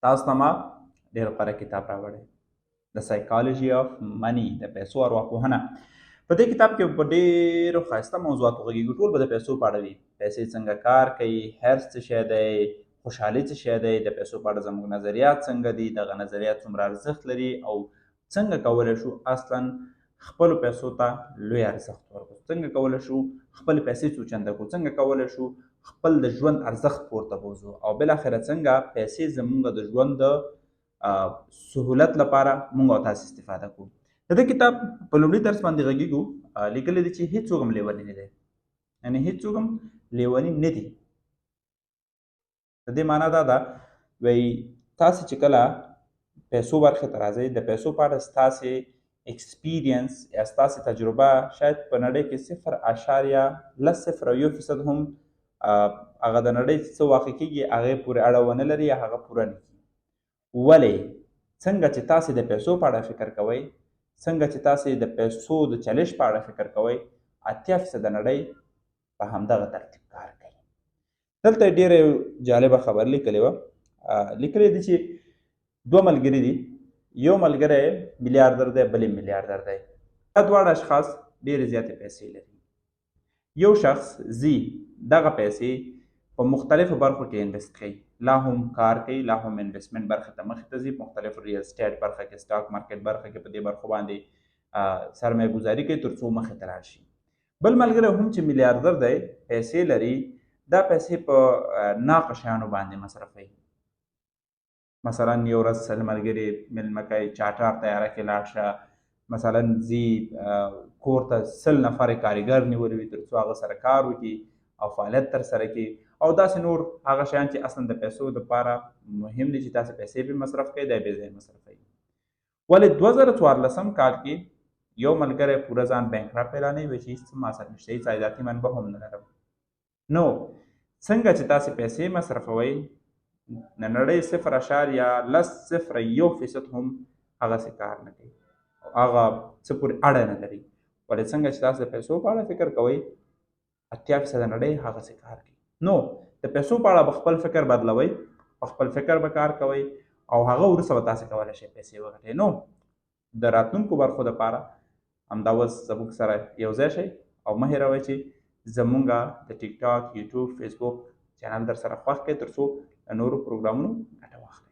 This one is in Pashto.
تاسو ته ما ډېر غوره کتاب راوړی، د سایکالوژي اف منی، د پیسو ارواپوهنه. په دې کتاب کې په ډېرو ښایسته موضوعاتو غږېږو، ټول به د پیسو په اړه وي. پیسې څنګه کار کوي، حرص څه شی دی، خوشحالي څه شی دی، د پیسو په اړه زموږ نظریات څنګه دي، دغه نظریات څومره ارزښت لري او څنګه کولی شو اصلا خپلو پیسو ته لوی ارزښت ورکړو، څنګه کولی شو خپلې پیسې څو چنده کړو، څنګه کولی شو خپل د ژوند ارزښت پورته بوځو او بالاخره څنګه پیسې زموږ د ژوند د سهولت لپاره موږ او تاسو استفاده کوو. د دې کتاب په لومړي درس باندې غږیږو. لیکلی دی چې هیڅوک هم لیونی نه دی، یعنی هیڅوک هم لیونی نه دی. د دې معنا دا ده، وایي تاسو چې کله پیسو برخې ته راځئ، د پیسو په اړه ستاسې experience یا ستاسې تجربه شاید په نړۍ کې 0.101% هم هغه د نړۍ چې څه واقع کېږي هغې پورې اړه ونه لري یا هغه پوره نه کړي. ولې څنګه چې تاسې د پیسو په اړه فکر کوئ، څنګه چې تاسې د پیسو د چلش په اړه فکر کوئ، 80% نړۍ په همدغه ترتیب کار کوي. دلته ډیره یو جالبه خبر لیکلې وه. لیکلې دي چې دوه ملګري دي، یو ملګری میلیاردر دی، بل میلیاردر دی. دا دواړه اشخاص ډېرې زیاتې پیسې لري. یو شخص ځي دغه پیسې په مختلفو برخو کې invest کوي، لا هم کار کوي، لا هم investment برخې ته مخې ته ځي، مختلفو real estate برخه کې، stock market برخه کې، په دې برخو باندې سرمایه ګذاري کوي تر څو مخې ته لاړ شي. بل ملګری هم چې میلیاردر دی، پیسې لري، دا پیسې په ناقه شیانو باندې مصرفوي. مثلا یو ورځ 100 ملګري مېلمه کوي، چارټر طیاره کې لاړ شه، مثلا ځي کور ته 100 نفر کاریګر نیولي وي تر څو هغه سره کار وکړي او فعالیت تر سره کړي او داسې نور هغه شیان چې اصلا د پیسو دپاره مهم دي چې تاسې پیسې پرې مصرف کوئ، دا بې ځایه مصرفوي. ولې 2014 کال کې یو ملګری پوره ځان bankrupt اعلانوي، وایي چې هېڅ ما سره نشته، هېڅ عایداتي منبع هم نه لرم. نو څنګه چې تاسې پیسې مصرفوئ، د نړۍ 0.101% هم هغسې کار نه کوي او هغه څه پورې اړه نه لري. ولې څنګه چې تاسې د پیسو په اړه فکر کوئ، 80% نړۍ هغسې کار کوي. نو د پیسو په اړه به خپل فکر بدلوئ، په خپل فکر به کار کوئ او هغه وروسته به تاسې کولی شئ پیسې وګټئ. نو د راتلونکو برخو دپاره همدا اوس زموږ سره یو ځای شئ او مه هېروئ چې زموږ د ټیک ټاک، یوټیوب، فیسبوک چینل در سره خوښ کړئ تر څو له نورو پروګرامونو ګټه واخلئ.